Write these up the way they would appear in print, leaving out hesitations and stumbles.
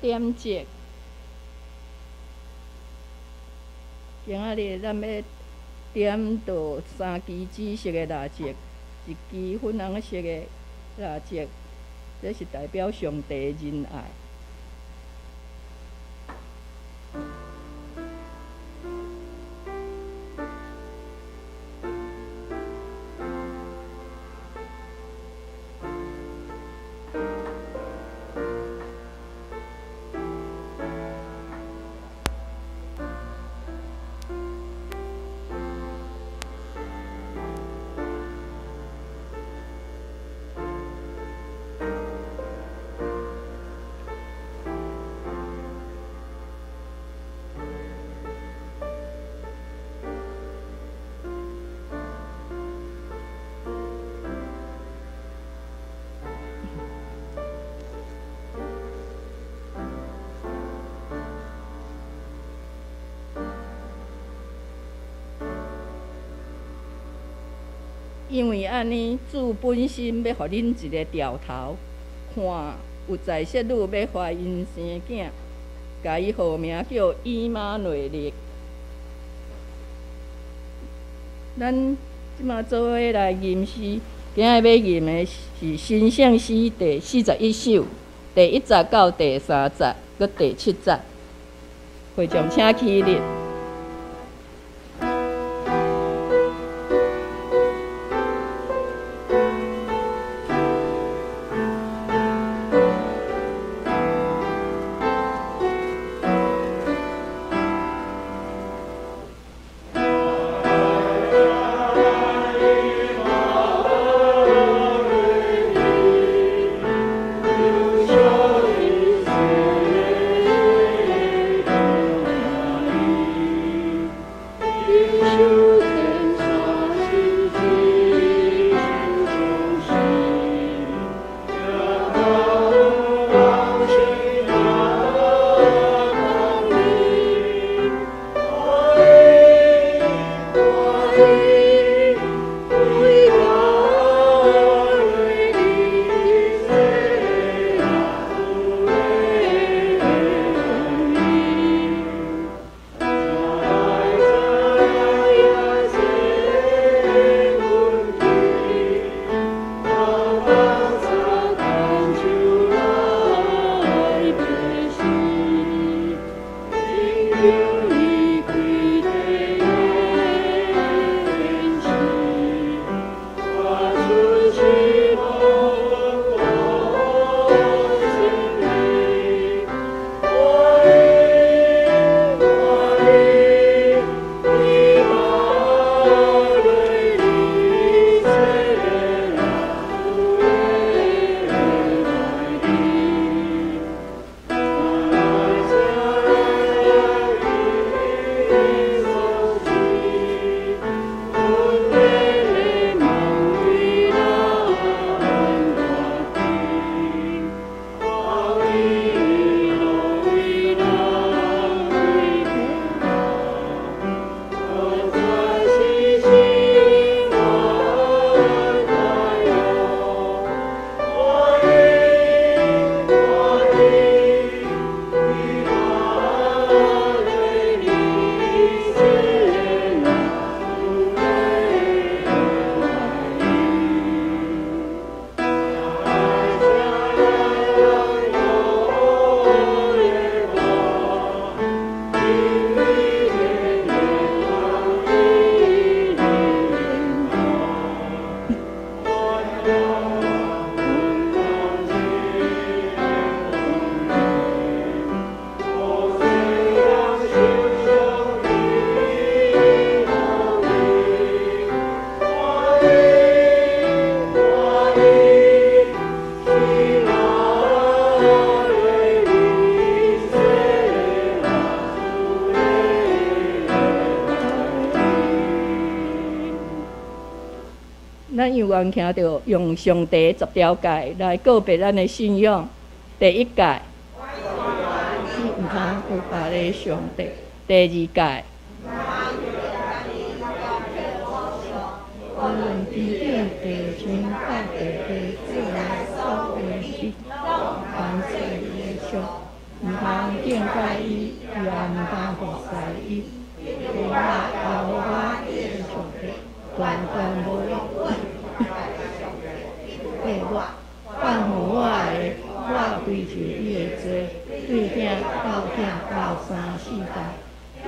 點燭。今仔日咱欲點著三支紫色的蠟燭，一支粉紅色的蠟燭，這是代表上帝仁愛。因為按呢，主本身欲予恁一个兆頭，看有在室女欲懷孕生囝，共伊號名叫以馬內利。咱這馬做伙來吟詩，今仔日欲吟的是神聖詩第41首，第1節到第3節，閣第7節。會眾請起立。咱猶原徛著用上帝十條誡來告白咱的信仰。第一誡，毋通有別个上帝。第二誡，無論天頂地上到地下，所有的事，凡做的像，毋我，放予我的，我追求伊的罪，對囝到囝到三四代。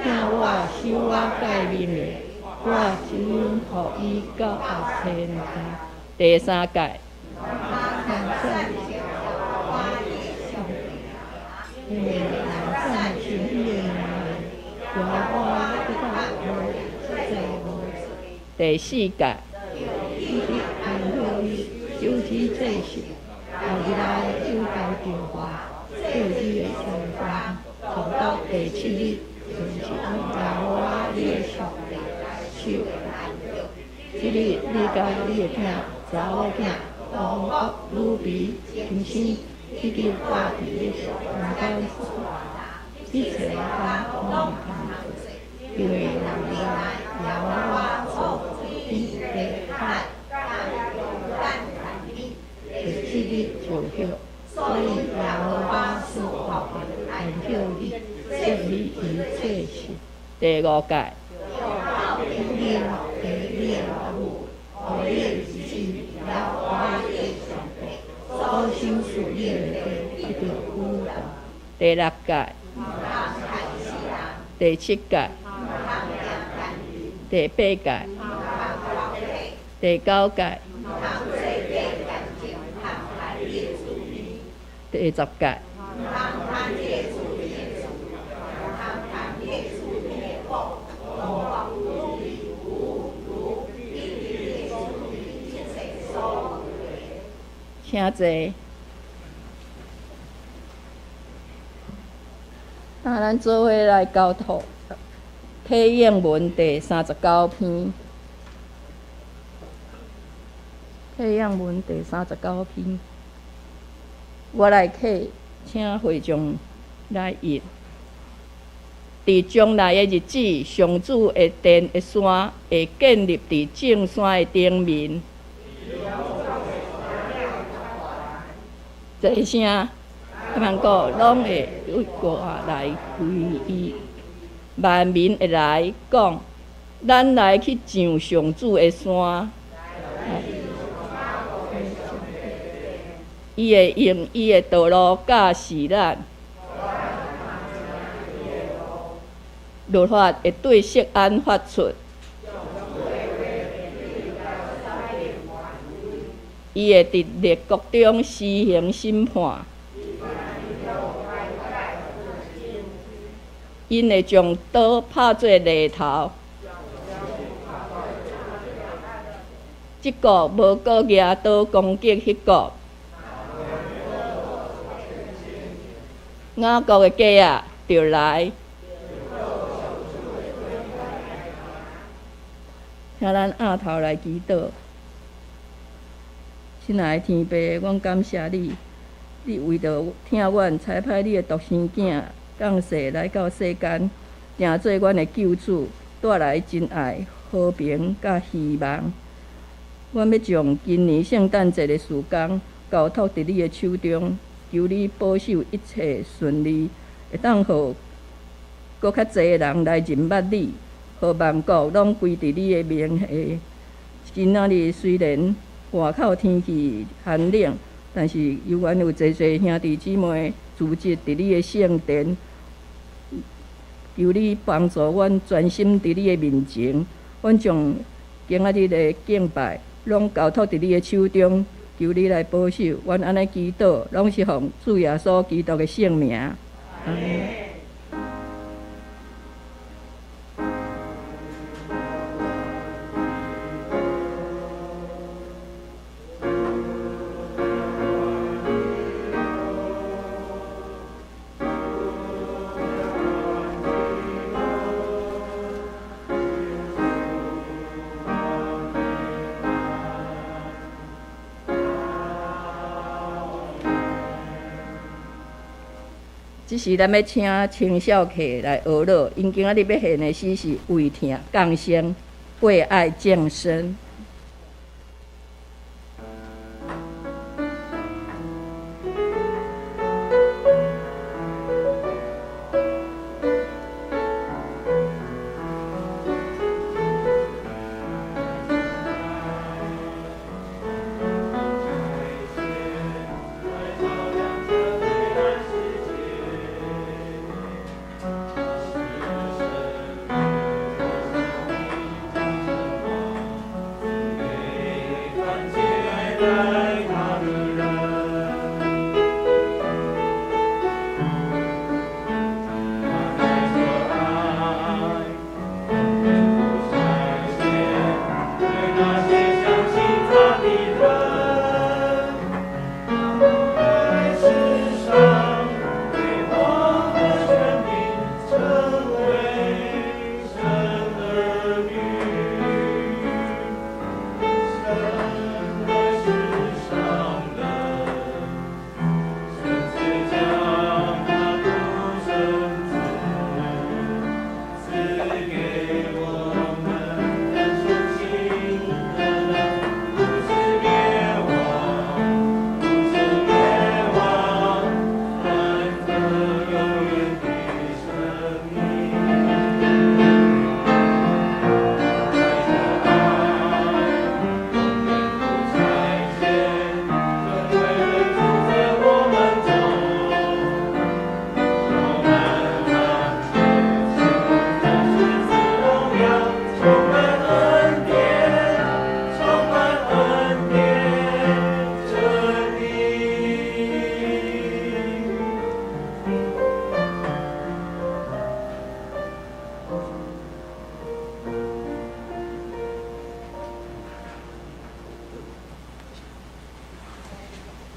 疼我守我誡命的，我施恩予伊到千代。第三誡。因為人讚頌伊的名的，耶和華得到無罪無。第四誡。安息日守起祭祀，後日來有頭著話，做你的差事，從到第七日，就是按耶和華你的上帝守這日你佮你的囝、查某囝、王國女婢、親生以及住佇你門口一切人攏毋通做，因為六日來耶和華造天地海，第七日就歇，所以耶和華賜福予安息日，聖日為祭祀。第五誡。你的老爸，你的老母，予你的兒子耶和華你的上帝所賞賜你的地得著福分。第六誡。第七誡。第八誡。第九誡。第十誡。請坐。啊，咱做伙來交託體驗文第三十九篇。體驗文第三十九篇，我來啟，請會眾來譯。佇將來的日子，上主的殿的山會建立佇眾山的頂面。濟城萬國攏會對我來歸依，萬民會來講：咱來去上上主的山。伊會用伊的道路教示咱，律法會對錫安發出。伊會佇列國中施行審判，𪜶會將刀拍做犁頭，這國無閣舉刀攻擊彼國。雅各的家仔著來，請咱徛頭來祈禱。親愛的天父，阮感謝你，你為著疼阮，差派你的獨生囝降世來到世間，成做阮的救主，帶來真愛、和平佮希望。阮欲將今年聖誕節的時光交託佇你的手中，求你保守一切順利，會當予閣較濟人來認捌你，予萬國攏歸佇你的名下。今仔日雖然外口天氣寒冷，但是猶原有濟濟兄弟姊妹聚集佇你的聖殿，求你幫助阮專心佇你的面前。阮將今仔日的敬拜攏交託佇你的手中，求你來保守。阮按呢祈禱，攏是奉主耶穌基督的聖名。阿們。這時，咱欲請青少客來學樂，𪜶今仔日欲獻的詩是為疼降生，為愛降生。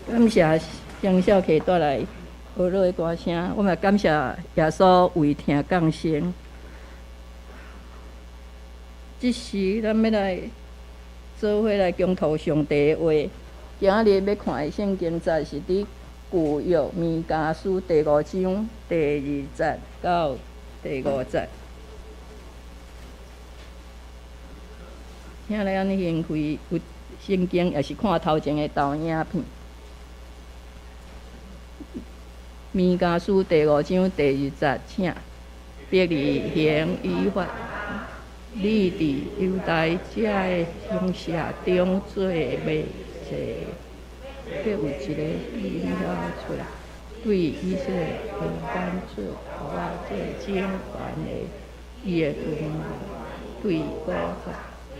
感謝張小客帶來和樂的歌聲，我嘛感謝耶穌為疼降生。這時，咱欲來做伙來恭讀上帝的話。今仔日欲看的聖經節是佇舊約彌迦書第五章第二節到第五節。請咱按呢掀開有聖經，抑是看頭前的投影片。彌迦書第五章第二節，請伯利恆以法，你佇猶大遮的鄉社中做未細，欲有一个佇遐出來，對以色列平安做頭仔做掌權的，伊的根源對古早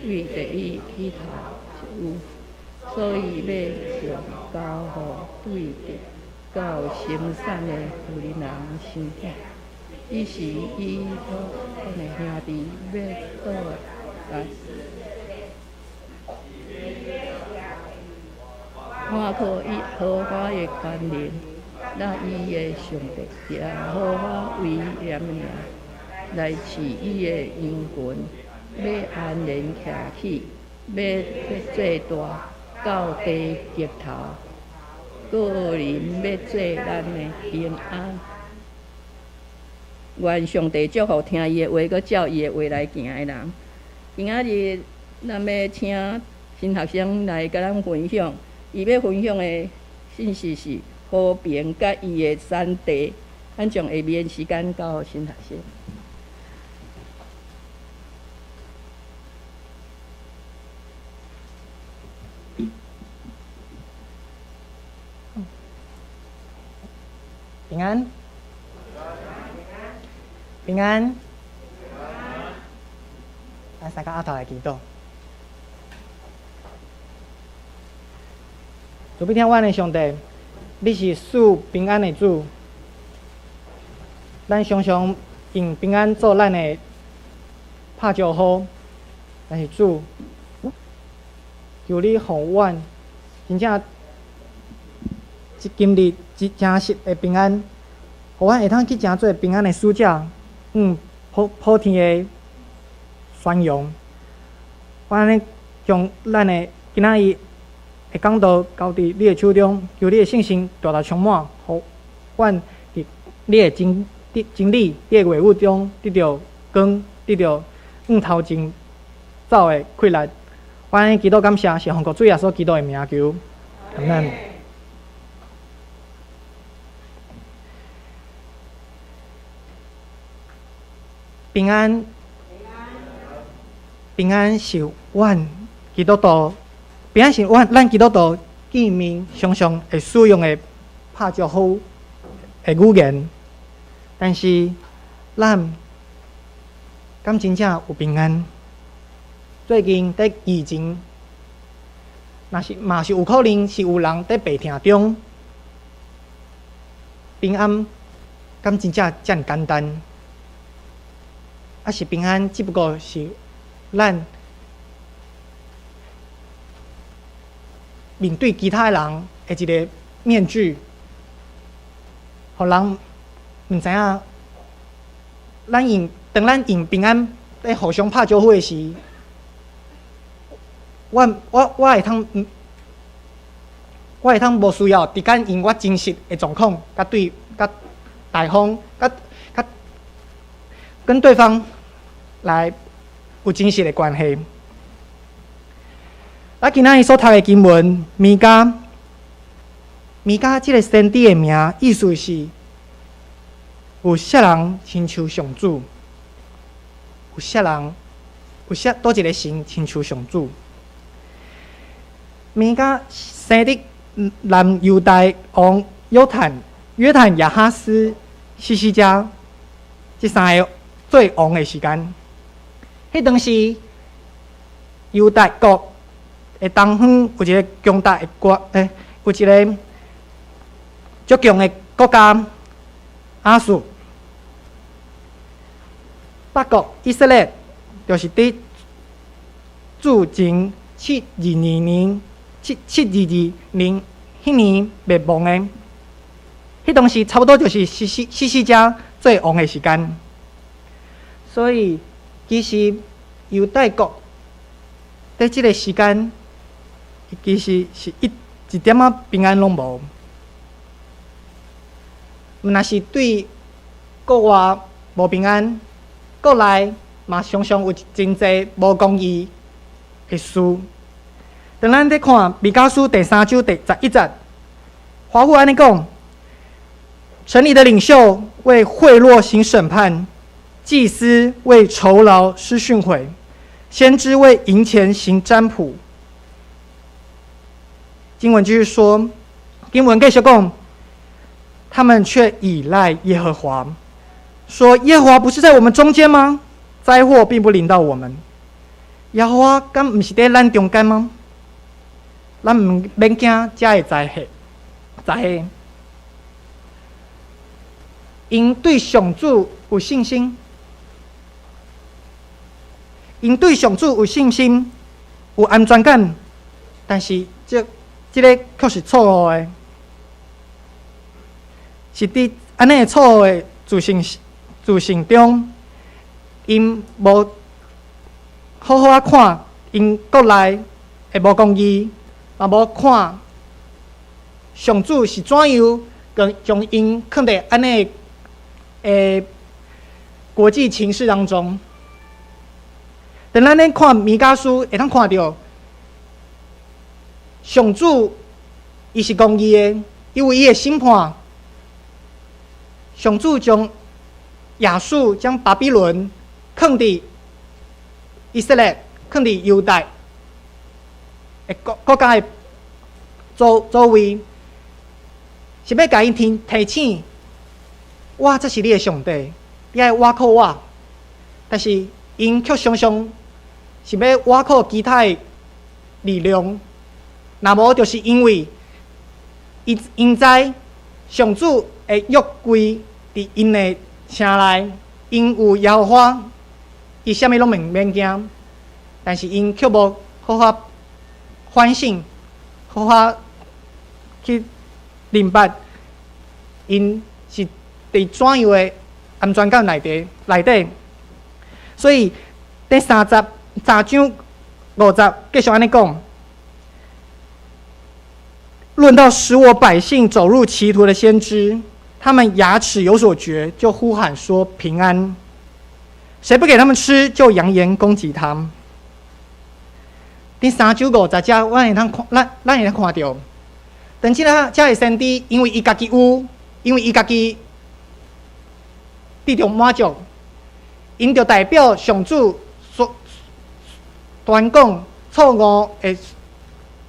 對第一起頭就有，所以欲將交予對得到生產的婦人生囝，彼時伊所阮的兄弟欲倒來，倚靠耶和華的權能，佮伊的上帝耶和華為嚴名，來飼伊的羊群，欲安然徛起，欲做大到地極頭。個人欲做咱的平安。願上帝祝福聽伊的話，閣照伊的話來行的人。今仔日咱欲請新學生來共咱分享，伊欲分享的信息是和平佮伊的產地。咱將下面時間交予新學生。平安，平安，來三個阿頭來祈禱。慈悲疼阮的上帝，你是賜平安的主，咱常常用平安做咱的拍招呼，但是主，求你予阮真正今日真真實的平安，予阮會當去成做平安的使者，普普天的宣揚。阮按呢將咱的今仔日的講道交佇你的手中，求你的聖神大大充滿，予阮佇你的真真理、你的話語中得著光，得著向頭前走的氣力。阮按呢祈禱感謝，是奉靠主耶穌基督的名求，阿們。平安，平安是阮基督徒，平安是阮咱基督徒見面常常會使用的拍招呼的語言。但是，咱敢真正有平安？最近佇疫情，若是嘛是有可能是有人佇病痛中，平安敢真正遮爾簡單？抑是平安只不過是咱面對其他人的一個面具，予人毋知影。當咱用平安咧互相拍招呼的時，我會通無需要直間用我真實的狀況，佮對佮大方，佮佮跟對方來有真實的關係。咱今仔日所讀的經文，彌迦，彌迦這个先知的名，意思是有啥人親像上主？有啥人？有啥佗一个神親像上主？彌迦生佇南猶大王約坦、約坦、亞哈斯、希西家這三个做王的時間，彼當時猶大國的東方有一个強大的國，有一个足強的國家亞述。北國以色列就是佇主前722年，772年彼年滅亡的。彼當時差不多就是希西家做王的時間。所以其實猶大國佇這个時間，其實是一點仔平安攏無。毋若是對國外無平安，國內嘛常常有真濟無公義的事。當咱佇看彌迦書第三章第11節，華父按呢講：城裡的領袖為賄賂行審判，祭司為酬勞施訓誨，先知為銀錢行占卜。經文繼續說，經文繼續講，他們卻倚賴耶和華，說：耶和華不是在我們中間嗎？災禍並不臨到我們。耶和華敢毋是佇咱中間嗎？咱毋免驚遮的災禍，災禍。𪜶對上主有信心，𪜶對上主有信心，有安全感，但是這个卻是錯誤的，是佇按呢錯誤的自信中，𪜶無好好仔看𪜶國內的無公義，嘛無看上主是怎樣將𪜶囥佇按呢的國際情勢當中。當咱咧看彌迦書，會當看著上主伊是公義的，伊有伊的審判。上主將亞述、將巴比倫囥佇以色列、囥佇猶大的國家的周圍，是欲共𪜶提醒，我才是你的上帝，你愛倚靠我。但是𪜶卻常常是欲倚靠其他的力量，若無就是因為𪜶知上主的約櫃佇𪜶的城內，𪜶有耶和華，伊啥物攏免驚。但是𪜶卻無好好反省，好好去明白，𪜶是佇怎樣的安全感內底。所以第33章5節繼續按呢講。論到使我百姓走入歧途的先知，他們牙齒有所覺，就呼喊說平安；誰不給他們吃，就揚言攻擊他。佇三章五節遮，咱會通看著，當這个先知，因為伊家己得著滿足，𪜶就代表上主所傳講錯誤的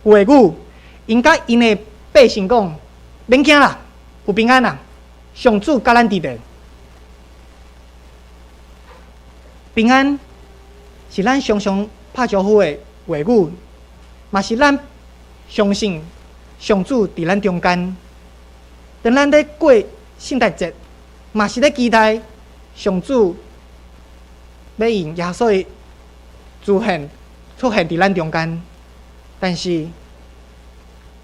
話語。𪜶共𪜶的百姓講，免驚啦，有平安啦，上主佮咱佇咧。平安是咱常常拍招呼的話語，嘛是咱相信上主佇咱中間。當咱咧過聖誕節，嘛是咧期待上主欲用耶穌的出現出現佇咱中間。但是，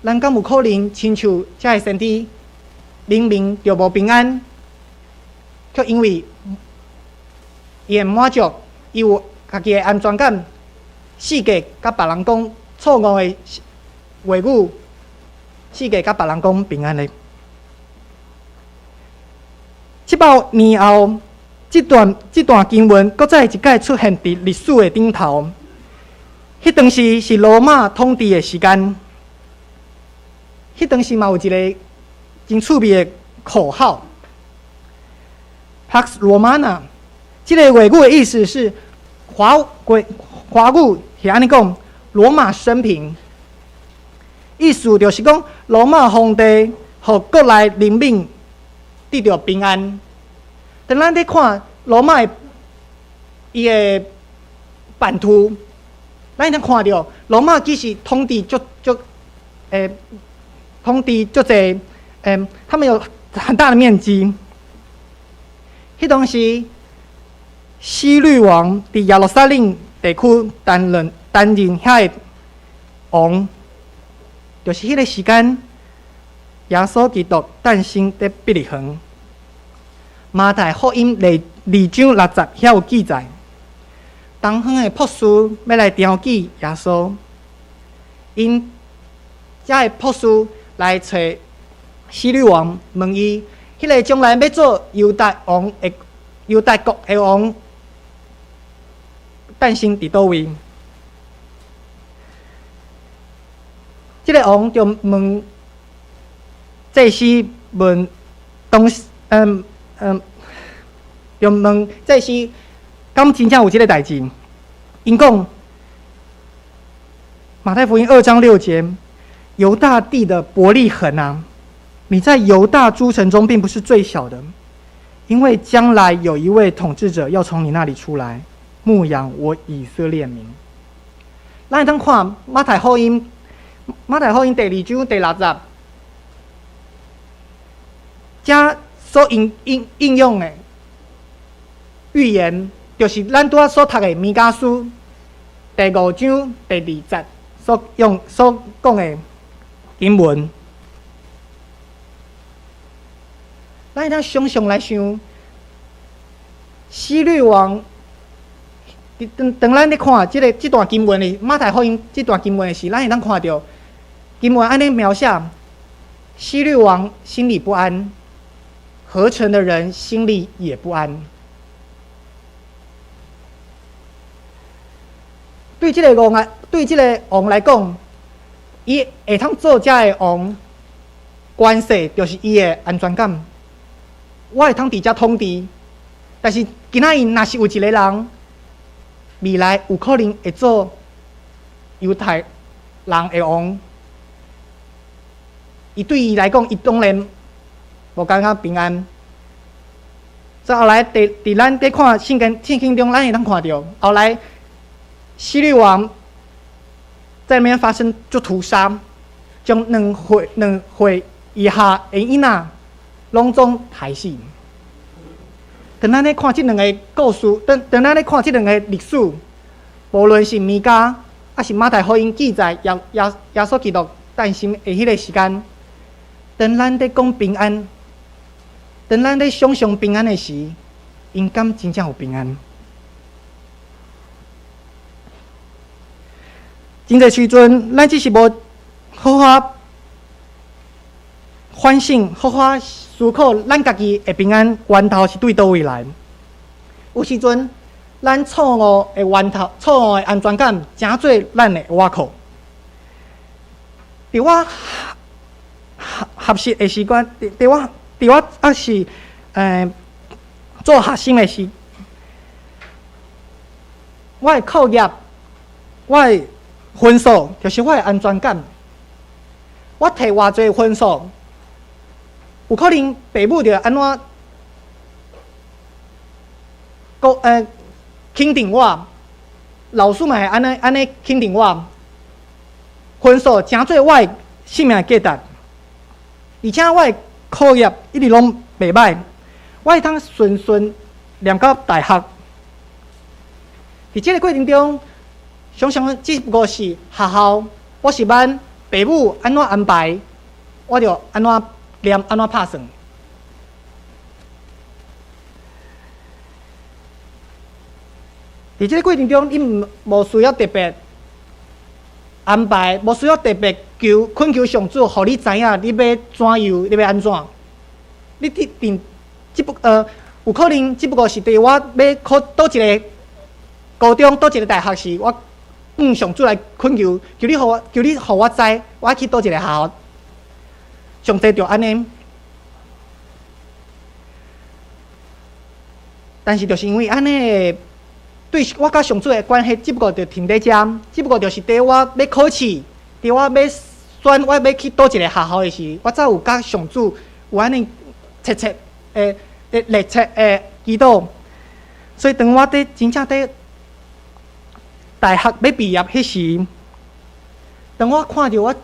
咱敢有可能親像這个先知，明明就無平安，卻因為伊的滿足，伊有家己的安全感，四界共別人講錯誤的話語，四界共別人講平安的。700年後，這段經文閣再一擺出現佇歷史的頂頭。彼當時是羅馬統治的時間，彼當時嘛有一个真趣味的口號：Pax Romana。這个話語的意思是華語是按呢講，羅馬升平。意思就是講，羅馬皇帝予國內人民得著平安。當咱咧看羅馬的伊的版圖，咱會當看著羅馬其實統治足濟，他們有很大的面積。彼當時，希律王佇耶路撒冷地區擔任遐个王，就是彼个時間，耶穌基督誕生佇伯利恆。馬太福音第二章六節遐有記載，東方的博士欲來朝見耶穌，𪜶遮个博士來揣希律王問伊，彼个將來欲做猶大國的王誕生佇佗位？這个王就問祭司問當就問祭司，敢真正有這个代誌？𪜶講，馬太福音二章六節，猶大地的伯利恆啊，你在猶大諸城中並不是最小的，因為將來有一位統治者要從你那裡出來，牧養我以色列民。咱會當看馬太福音第二章第六節，遮所應用的預言，就是咱拄仔所讀的彌迦書第五章第二節所講的經文。咱會當想像來想，希律王，當咱咧看這段經文的馬太福音這段經文的時，咱會當看著經文按呢描寫，希律王心裡不安，合城的人心裡也不安。對這个王來講，伊會通做這个王，權勢就是伊的安全感。我會通佇遮統治，但是今仔日若是有一个人，未來有可能會做猶太人的王，伊對伊來講，伊當然無感覺平安。所以後來，佇咱佇看聖經中，咱會當看著，後來希律王在那邊發生就屠殺，將2歲以下的囡仔攏總刣死。當咱咧看這兩个故事，當咱咧看這兩个歷史，無論是彌迦，抑是馬太福音記載耶穌基督誕生的彼个時間，當咱咧講平安，當咱咧想像平安的時，𪜶敢真正有平安？真濟時陣，咱只是無好好反省，好好思考，咱家己的平安源頭是對佗位來。有時陣，咱錯誤的源頭、錯誤的安全感，成做咱的倚靠。佇我學習的時間，佇我猶是做學生的時，我的課業，我的分數，就是我的安全感。我提偌濟分數，有可能爸母就按怎肯定我，老師嘛會按呢肯定我。分數成做我的生命的價值，而且我的課業一直攏袂䆀，我會通順順念到大學。佇這個過程中，想想只不過是學校補習班爸母按怎安排，我就按怎念，按怎拍算。佇這個過程中，你無需要特別安排，無需要特別求懇求上主，予你知影你欲怎樣，你欲按怎。你一定只不有可能只不過是佇我欲考佗一个高中，佗一个大學時，我向上主來懇求，求你予我，求你予我知，我愛去佗一个學校。上濟就按呢。但是就是因為按呢，對我佮上主的關係，只不過就停佇遮，只不過就是佇我欲考試，佇我欲選，我欲去佗一个學校的時，我才有佮上主有按呢切切的、熱切的祈禱。所以當我佇真正佇大學欲畢業彼時，當我看著我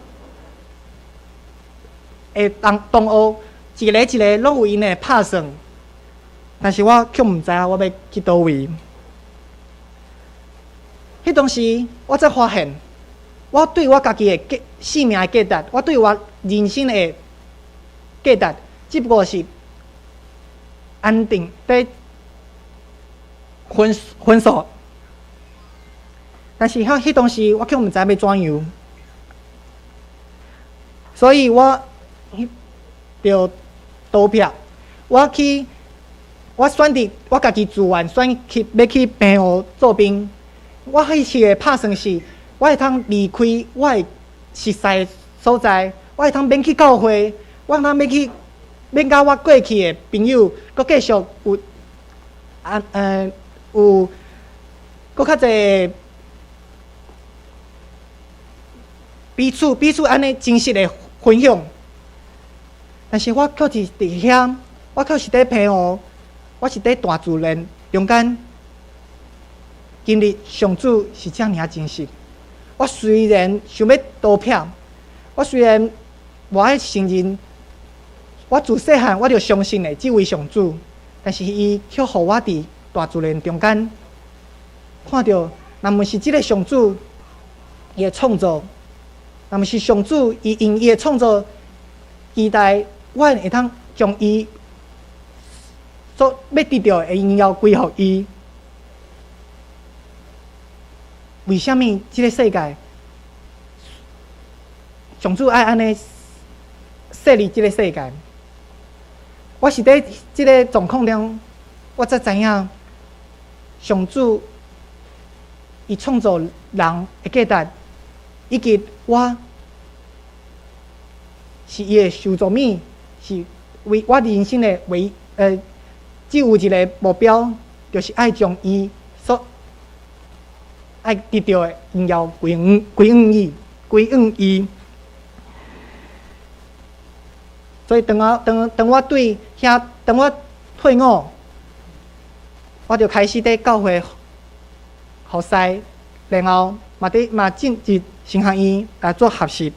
的同學一个一个攏有𪜶的拍算，但是我卻毋知影我欲去佗位。彼當時，我才發現，我對我家己的生命的價值，我對我人生的價值，只不過是安定佇分數。但是彼當時，我卻毋知欲怎樣，所以我就逃避。我去，我選擇我家己自願選去欲去澎湖做兵。我彼時的拍算是，我會通離開我的熟似所在，我會通免去教會，我會通免去免佮我過去的朋友，閣繼續有啊有閣較濟彼此彼此按呢真實的分享。但是我卻是佇遐，我卻是佇澎湖，我是佇大自然中間。經歷上主是遮爾仔真實。我雖然想欲逃避，我雖然無愛承認，我自細漢我就相信的這位上主，但是伊卻予我佇大自然中間看著，若毋是這个上主伊的創造，若毋是上主伊用伊的創造，期待我會通將伊所欲得著的榮耀歸予伊。為啥物這个世界上主愛按呢設立這个世界？我是佇這个狀況中，我才知影上主伊創造人的價值，以及我是伊的受造物，是為我人生的唯只有一个目標，就是愛將伊所愛得著的榮耀歸予歸予伊，歸予伊。所以當我當當我對遐，當我退伍，我就開始佇教會服侍，然後嘛佇嘛進入神學院來做學習。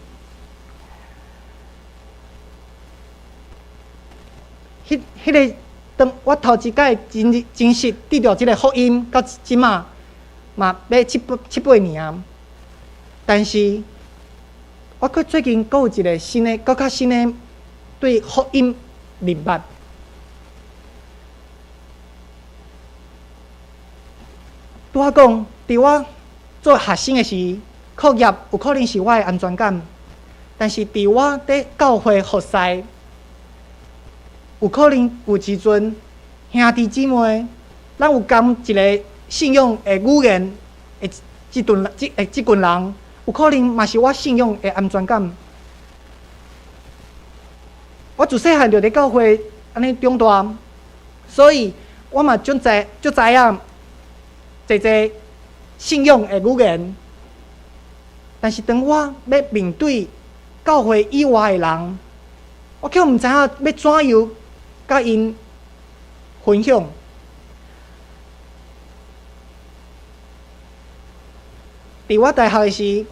彼彼个當我頭一擺真真實得著這个福音，到這馬嘛欲七八七八年啊。但是，我閣最近閣有一个新的、閣較新的對福音認捌。拄仔講，佇我做學生的時，課業有可能是我的安全感，但是佇我佇教會服侍，有可能有時陣兄弟姊妹，咱有仝一个信仰的語言的這陣這這群人，有可能嘛是我信仰的安全感。我自細漢就佇教會按呢長大，所以我嘛足知足知影濟濟信仰的語言。但是當我欲面對教會以外的人，我卻毋知影欲怎樣佮𪜶分享。佇我大學的時，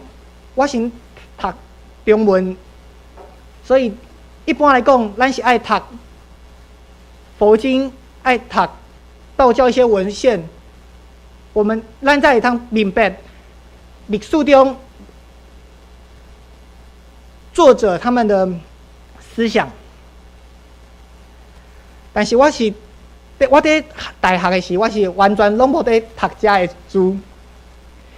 我先讀讀中文，所以一般來講，咱是愛讀佛經，愛讀道教一些文獻，我們咱才會通明白歷史中作者他們的思想。但是我是，我佇大學的時，我是完全攏無佇讀遮的書，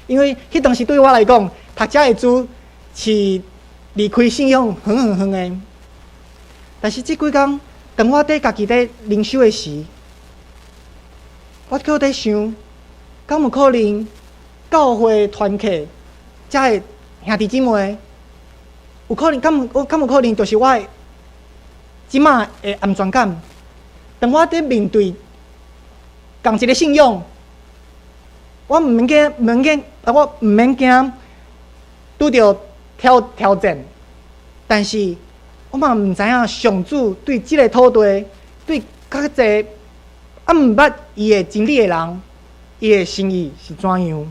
因為彼當時對我來講，讀遮的書是離開信仰遠遠遠的。但是這幾工，當我佇家己佇靈修的時，我閣佇想，敢有可能教會團契遮的兄弟姊妹，有可能敢有可能就是我的這馬的安全感？當我佇面對仝一个信仰，我毋免驚，毋免驚，我毋免驚拄著挑戰，但是我嘛毋知影上主對這个土地，對較濟啊毋捌伊的真理的人，伊的心意是怎樣？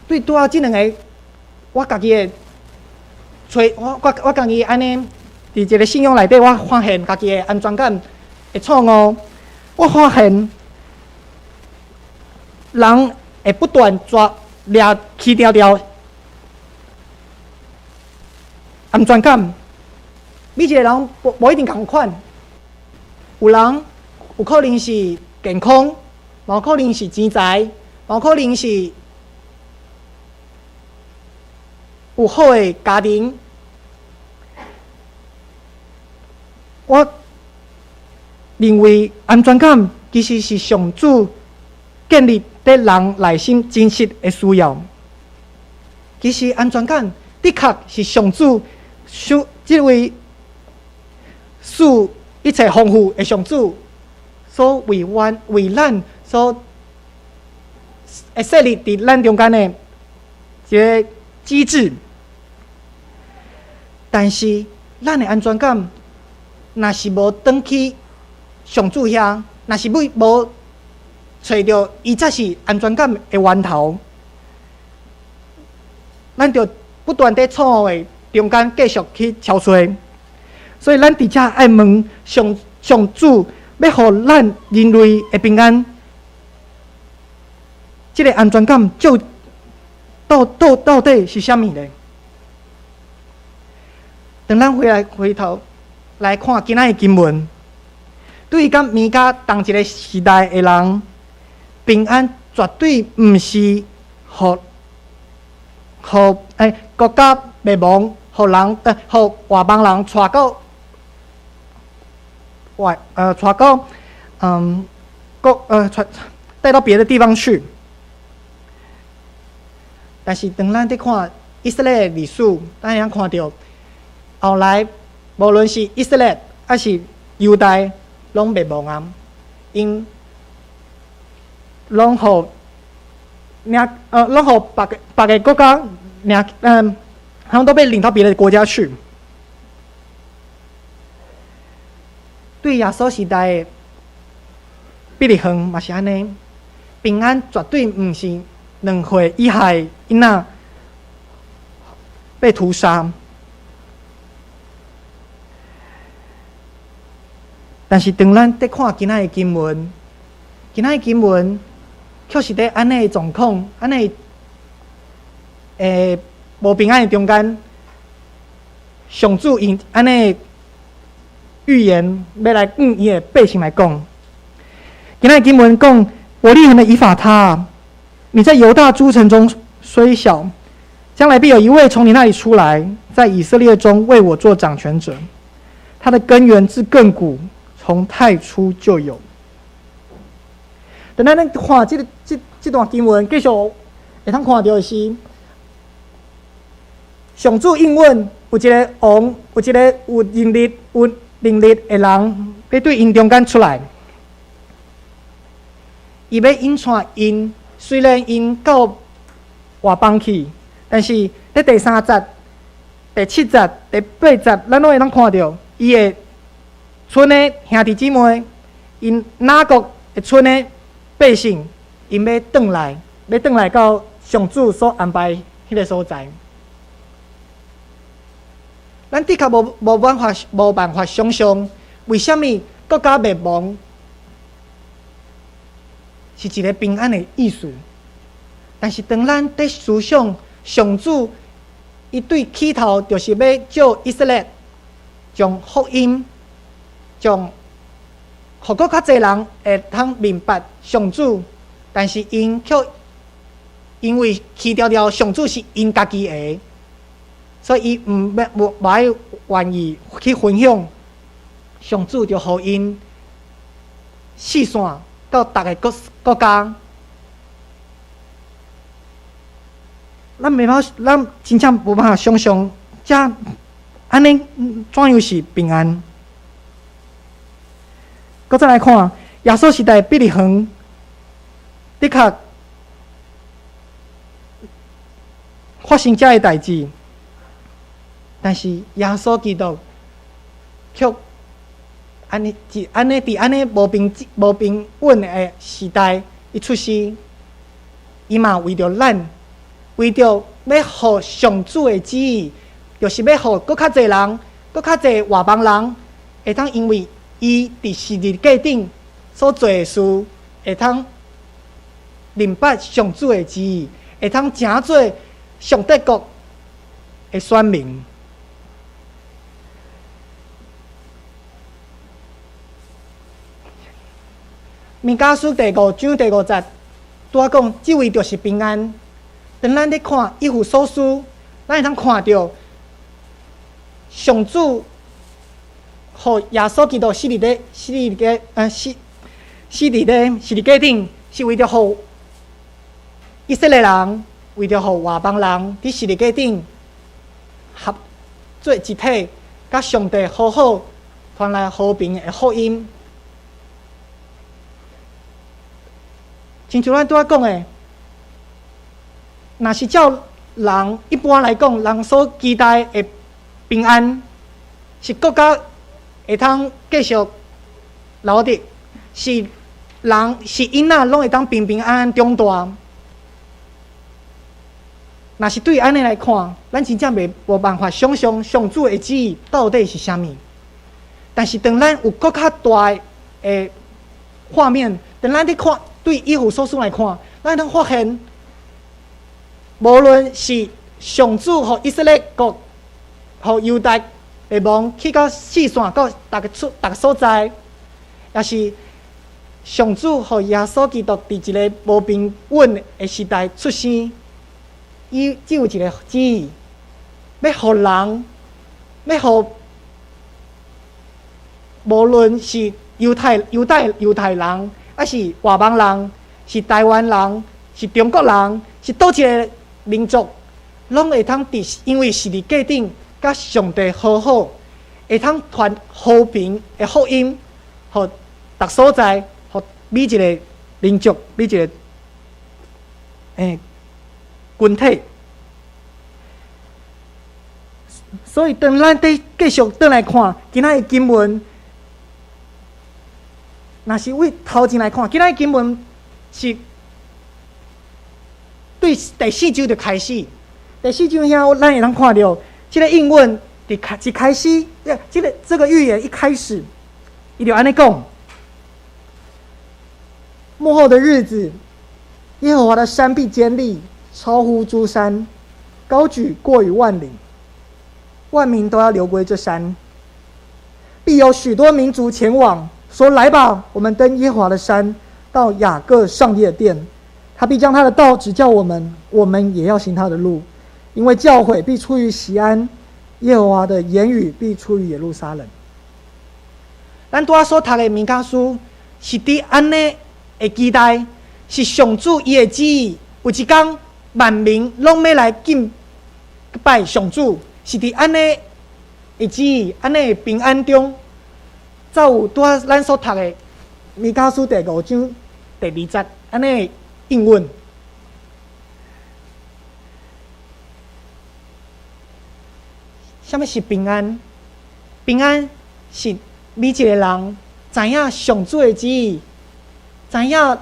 對拄仔這兩个，我家己的揣，我家己按呢，佇一个信仰內底，我發現家己的安全感的錯誤。我發現人會不斷抓掠去掉掉安全感。每一个人無一定仝款，有人有可能是健康，嘛有可能是錢財，嘛有可能是有好的家庭。我認為安全感其實是上主建立佇人內心真實的需要。其實安全感的確是上主受這位賜一切豐富的上主所為阮為咱所設立佇咱中間的一个機制。但是，咱的安全感若是無轉去上主遐，若是無揣著伊才是安全感的源頭，咱就不斷佇錯誤的中間繼續去敲揣。所以，咱佇遮愛問上上主，欲予咱人類的平安，這个安全感就到底是啥物呢？當咱回來回頭來看今仔的經文，對於佮彌迦仝一個時代的人，平安絕對毋是予予欸國家滅亡，予人予外邦人帶到外帶到國帶帶到別的地方去。但是當咱佇看以色列的歷史，咱會通看著後來無論是以色列抑是猶大，攏滅亡啊！𪜶攏予領攏予別个國家領他們都被領到別的國家去。對耶穌時代的伯利恆嘛是按呢，平安絕對毋是2歲以下的囡仔被屠殺。但是當咱佇看今仔的經文，今仔的經文卻是佇按呢的狀況，按呢的無平安的中間，上主用按呢預言欲來向伊的百姓來講。今仔的經文講：伯利恆的以法他，你在猶大諸城中雖小，將來必有一位從你那裡出來，在以色列中為我做掌權者。他的根源自亙古，從太初就有。等咱看這个這段經文，繼續會通看著的是，上主應允有一个王，有一个有能力的人，欲對𪜶中間出來。伊欲引帶𪜶，雖然𪜶到外邦去，但是佇第三節、第七節、第八節，咱攏會通看著，伊的賰的兄弟姊妹，𪜶雅各的村的百姓，𪜶欲轉來，欲轉來到上主所安排彼个所在。咱的確無辦法想象，為啥物國家滅亡是一个平安的意思。但是當咱佇思想上主，伊對起頭就是欲借以色列將福音，將予閣較濟人會通明白上主，但是𪜶卻因為棄掉了上主是𪜶家己的，所以伊毋欲無愛願意去分享，上主就予𪜶四散到逐个國國家。咱袂法，咱真正無辦法想象，這按呢怎樣是平安？閣再來看耶穌時代伯利恆，的確發生這个代誌，但是耶穌基督卻按呢，佇按呢佇按呢無平無平穩的時代，伊出世，伊嘛為著咱，為著欲予上主的旨意，就是欲予閣較濟人，閣較濟外邦人，會當因為伊佇十字架頂所做的事，會通明白上主的旨意，會通成做上帝國的選民。彌迦書第五章第五節，拄仔講，這位就是平安。當咱咧看以弗所書，咱會通看著上主予耶穌基督死佇咧死佇咧死死佇咧十字架頂，是為著予以色列人，為著予外邦人佇十字架頂合做一體，佮上帝和好，傳來和平的福音。親像咱拄仔講的，若是照人一般來講，人所期待的平安，是國家會通繼續留佇，是人是囡仔攏會當平平安安長大。若是對按呢來看，咱真正袂無辦法想象上主的旨意到底是啥物。但是當咱有閣較大的畫面，當咱佇看對以弗所書來看，咱會當發現，無論是上主予以色列國、予猶大的王去到四散到逐个處、逐个所在，抑是上主予耶穌基督佇一个無平穩的時代出生，伊只有一个旨意，欲予人，欲予無論是猶太、猶太、猶太人，抑是外邦人，是台灣人，是中國人，是佗一个民族，攏會通佇因為十字架頂佮上帝和好，會通傳和平的福音，予逐所在，予每一个民族、每一个群體。所以，當咱佇繼續轉來看今仔的經文，若是為頭前來看，今仔的經文是對第四章就開始。第四章遐，咱會通看著這个應允佇開一開始，這個預言一開始，伊就按呢講：末後的日子，耶和華的山必堅立，超乎諸山，高舉過於萬嶺，萬民都要流歸這山。必有許多民族前往，說：來吧，我們登耶和華的山，到雅各上帝的殿。他必將他的道指教我們，我們也要行他的路。因為教誨必出於錫安，耶和華的言語必出於耶路撒冷。咱拄仔所讀的彌迦書，是佇按呢的期待，是上主伊的旨意。有一工，萬民攏欲來敬拜上主，是佇按呢的旨意，按呢的平安中，才有拄仔咱所讀的彌迦書第五章第二節按呢的應允。啥物是平安？平安是每一个人知影上主的旨意，知影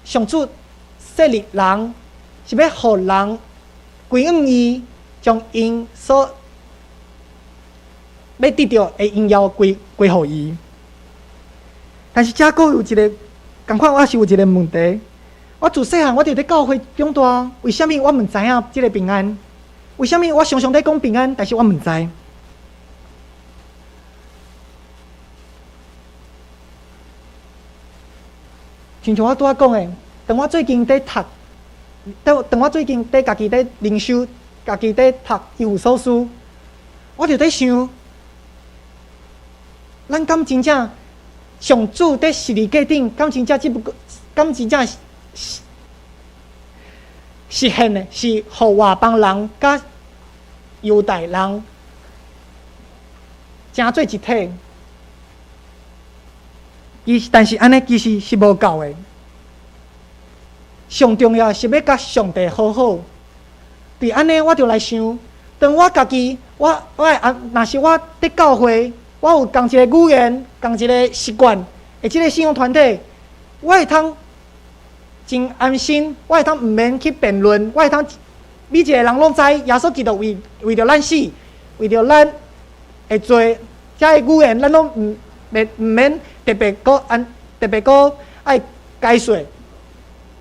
上主設立人是欲予人歸向伊，將𪜶所欲得著的榮耀歸歸予伊。但是遮閣有一个仝款，我是有一个問題。我自細漢我就佇教會長大，為啥物我毋知影這个平安？為啥物我常常佇講平安，但是我毋知？親像我拄仔講的，當我最近佇讀，當當我最近佇家己佇靈修，家己佇讀以弗所書，我就佇想，咱敢真正上主佇十字架頂，敢真正只不過，敢真正實現的是予外邦人佮猶太人成做一體。伊但是按呢其實是無夠的。上重要的是欲佮上帝和好。佇按呢，我就來想，當我家己，我我會按，若是我佇教會，我有仝一个語言、仝一个習慣的這个信仰團體，我會通真安心，我會通毋免去辯論，我會通每一個人攏知耶穌基督為為著咱死，為著咱的罪，這个語言咱攏毋免毋免特別閣按特別閣愛解說。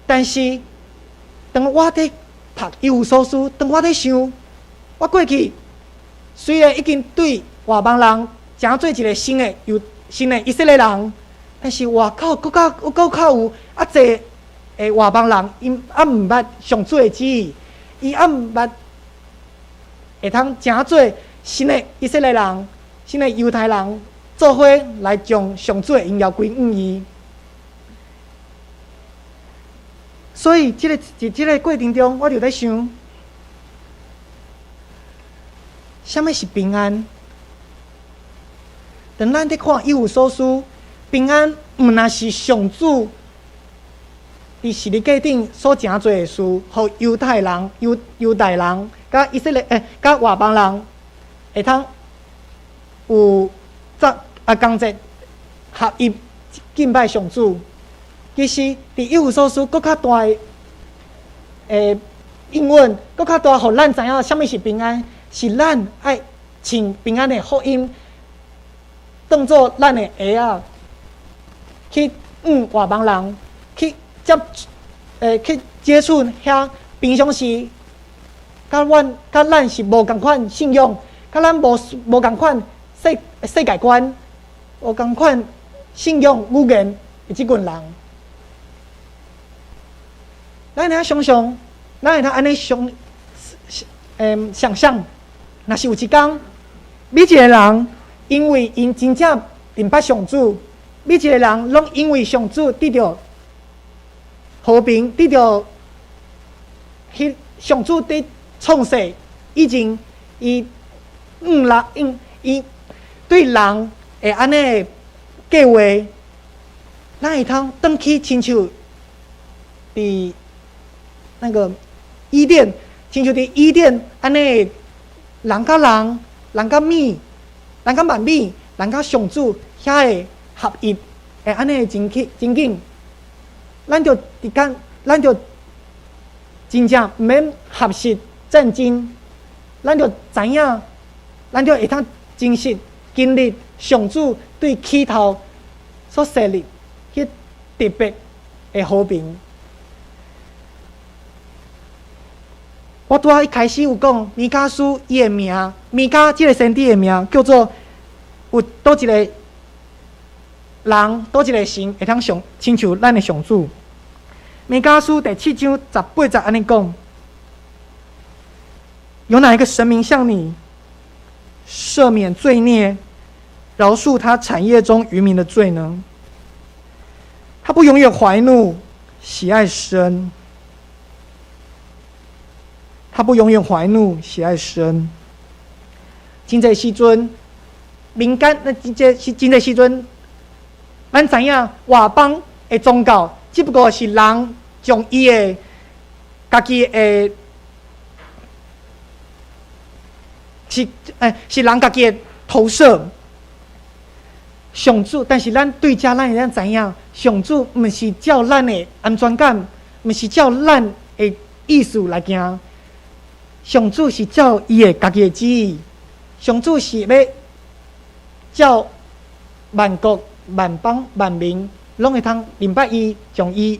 但是當我佇讀以弗所書，當我佇想，我過去雖然已經對外邦人成做一個新的猶新的以色列人，但是外口閣較閣較有較濟的外邦人，𪜶猶毋捌上主的旨意，伊猶毋捌會通成做新的以色列人、新的猶太人，做伙來將上主的榮耀歸予伊。所以，這个佇這个過程中，我就佇想，啥物是平安？當咱佇看以弗所書，平安毋若是上主佇十字架頂所成做的事，予猶太人、猶猶太人佮以色列欸，佮外邦人會通有做啊仝一合一敬拜上主。其實，佇以弗所書閣較大的應允，閣較大，予咱知影啥物是平安，是咱愛穿平安的福音，當做咱的鞋仔，去向外邦人去接欸去接觸遐平常時，佮阮佮咱是無仝款信仰，佮咱無無仝款世世界觀，無仝款信仰語言的這群人。咱會通想像，咱會通按呢想，想像，若是有一工，每一个人因為𪜶真正認捌上主，每一个人攏因為上主得著和平，得著彼上主佇創世以前，伊向人，伊伊對人會按呢計劃，咱會通轉去親像佇那個伊甸，親像佇伊甸按呢，人佮人，人佮物，人佮萬物，人佮上主遐个合一，會按呢情景情景，咱就佇間，咱就真正毋免學習戰爭，咱就知影，咱就會通真實經歷上主對起頭所設立彼特別的和平。我拄仔一開始有講，彌迦書伊的名，彌迦這个先知的名叫做有佗一个人，佗一个神會通上親像咱的上主。彌迦書第七章十八節按呢講：有哪一個神明像你，赦免罪孽，饒恕他產業中餘民的罪呢？他不永遠懷怒，喜愛施恩。他不永遠懷怒，喜愛施恩。真濟時陣，民間那真濟是真濟時陣，咱知影外邦的宗教，只不過是人將伊的家己的，是欸，是人家己的投射。上主，但是咱對遮咱會當知影，上主毋是照咱的安全感，毋是照咱的意思來行。上主是照伊的家己的旨意，上主是欲照萬國、萬邦、萬民，攏會通認捌伊，將伊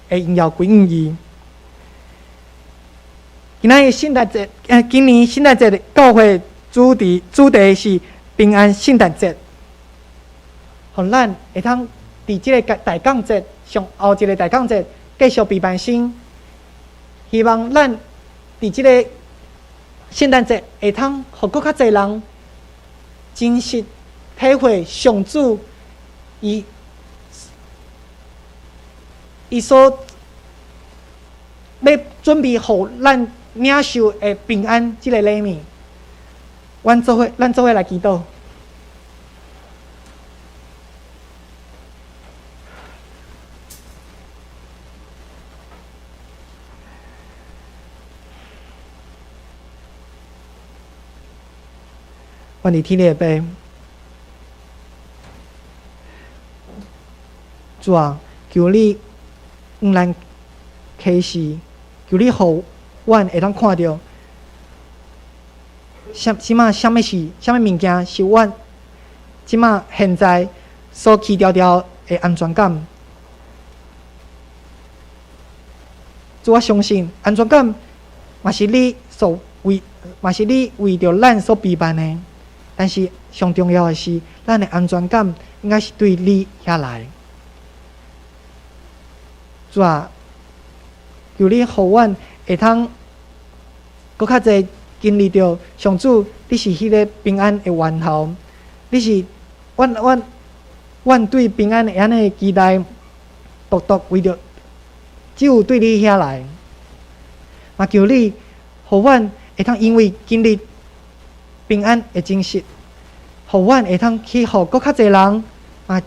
的榮耀歸予伊。今仔日聖誕節，今年聖誕節的教會主題是平安聖誕節，予咱會通佇這个大降節上後一个大降節繼續備辦心，希望咱佇這个聖誕節會通予閣較濟人真實體會上主伊所欲準備予咱領受的平安這个禮物。阮做伙來祈禱。阮佇天的父，主啊，求你向咱啟示，求你予阮會當看著，這馬啥物是啥物物件是阮這馬現在所起牢牢的安全感。主，我相信安全感嘛是你所為，嘛是你為著咱所備辦的。但是上重要的是，咱的安全感應該是對你遐來。主啊，求你予阮會通閣較濟經歷著上主，你是彼个平安的源頭，你是阮對平安的按呢期待，獨獨為著只有對你遐來。嘛求你予阮會通因為經歷平安的真實，予阮會通去予閣較濟人嘛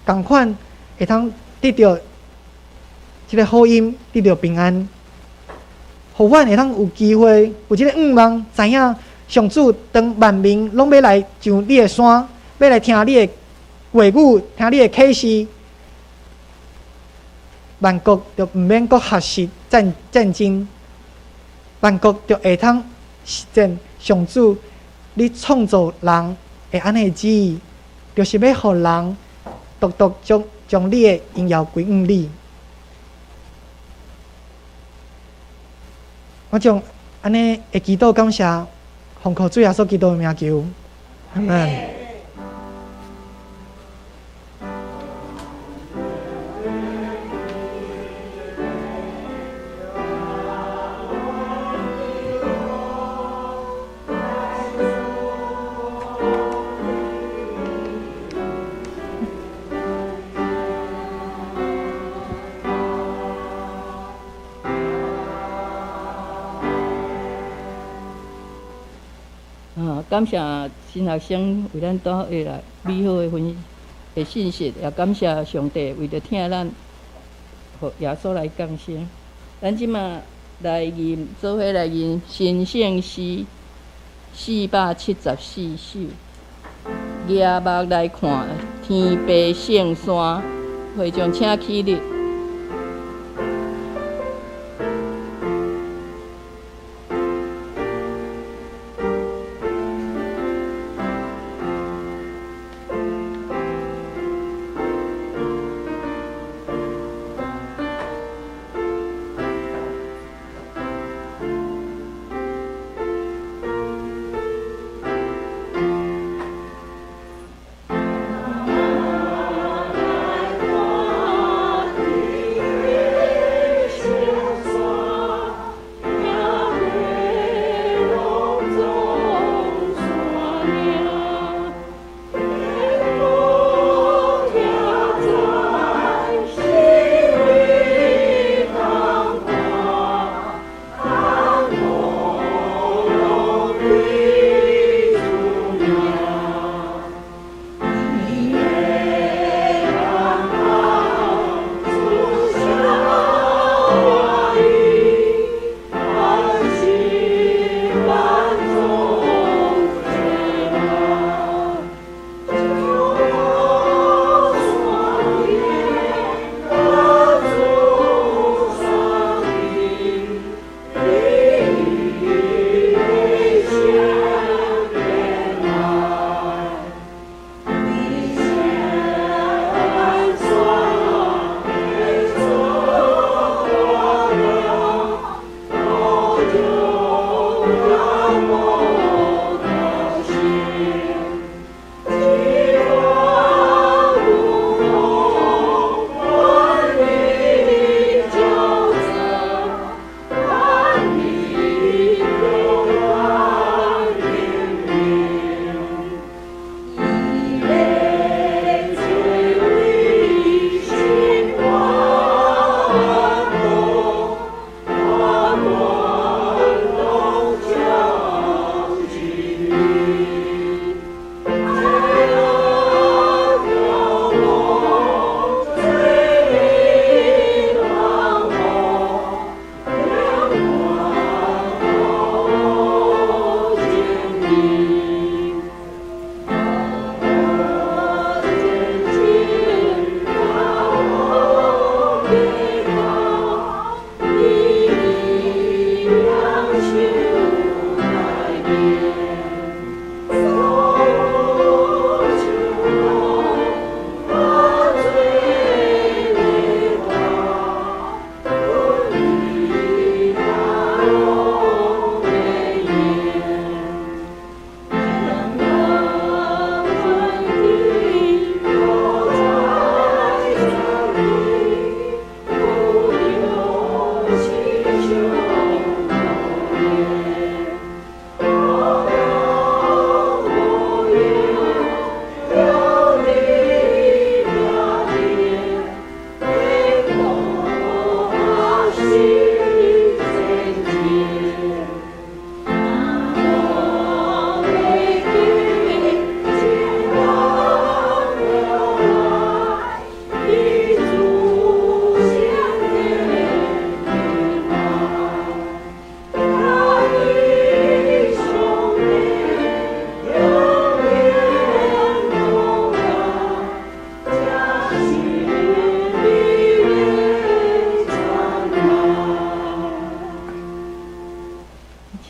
仝款會通得著這个福音，得著平安，予阮會通有機會有這个願望，知影上主當萬民攏欲來上你的山，欲來聽你的話語，聽你的啟示，萬國就毋免閣學習戰爭，萬國就會通實踐上主你創造人的按呢旨意，就是欲予人獨獨將你的榮耀歸予你。我將按呢的祈禱感謝，奉靠主耶穌基督的名求，阿們。感謝新學生為咱帶來美好的分的信息，也感謝上帝為著疼咱，予耶穌來降生。咱這馬來吟，做伙來吟神聖詩474首，舉目來看天父聖山，會眾請起立。來看。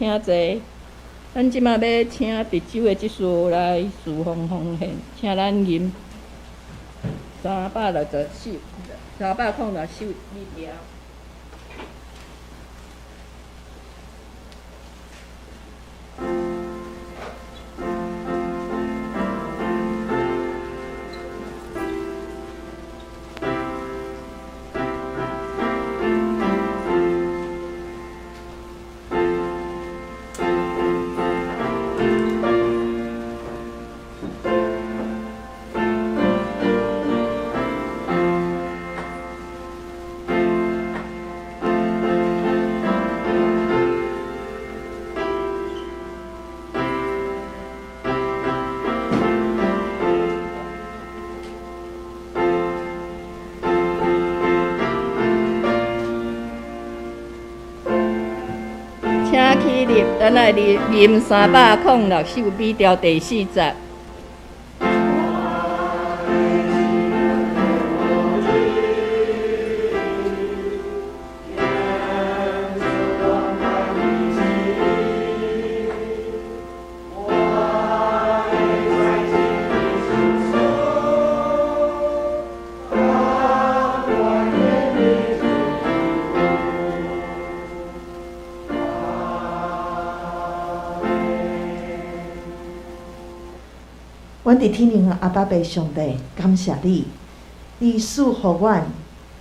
請坐。咱這馬欲請值周的執事來事奉奉獻，請咱吟360首，306首美調。請起立，咱來吟306首美調第四節。阮佇天頂的阿爸父上帝，感謝你，你賜予阮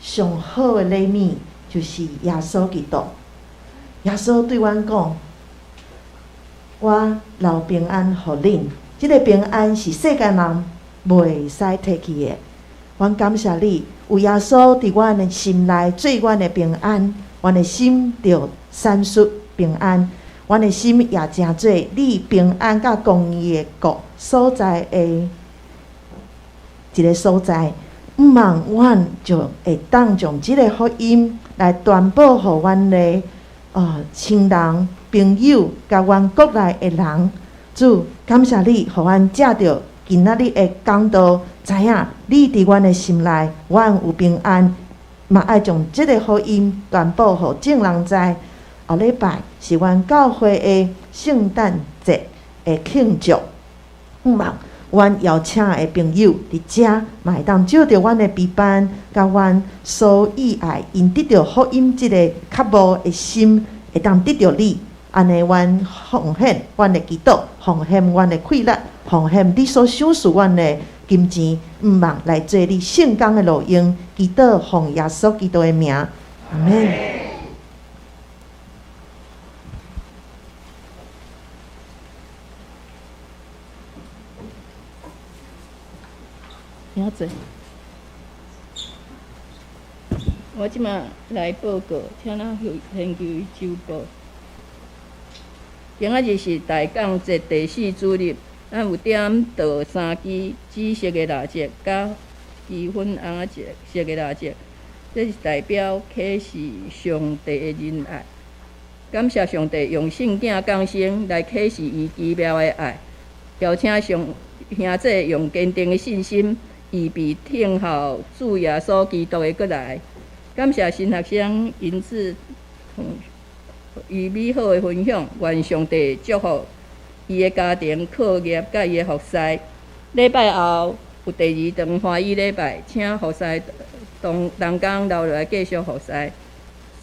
上好的禮物，就是耶穌基督。耶穌對阮講：我留平安予恁，這个平安是世間人袂使提去的。阮感謝你，有耶穌佇阮的心內做阮的平安，阮的心就閃爍平安。阮的心也成做你平安佮公義的國所在的一个所在。毋望阮就會當將這个福音來傳播予阮的親人、朋友，佮阮國內的人。主，感謝你，予阮藉著今仔日的講道，知影你佇阮的心內，阮有平安，嘛愛將這个福音傳播予眾人知。後禮拜是阮教會的聖誕節的慶祝，毋望阮邀請的朋友佇遮嘛會當借著阮的陪伴，佮阮所以愛，𪜶得著福音這个渴慕的心，會當得著你。按呢，阮奉獻阮的祈禱，奉獻阮的氣力，奉獻你所賞賜阮的金錢，毋望來做你聖工的路用，祈禱奉耶穌基督的名，阿們。請坐。我這馬來報告，請咱研究周報。今仔日是大降節第四主日，咱有點著三支紫色的蠟燭，佮支粉紅色的蠟燭，這是代表啟示上帝的仁愛。感謝上帝用聖囝降生來啟示伊奇妙的愛，邀請上兄弟用堅定的信心，預備等候主耶穌基督的閣來。感謝新學生因此伊美好的分享，願上帝祝福伊的家庭、課業佮伊的服侍。禮拜後有第二堂歡喜禮拜，請服侍同同工留落來繼續服侍。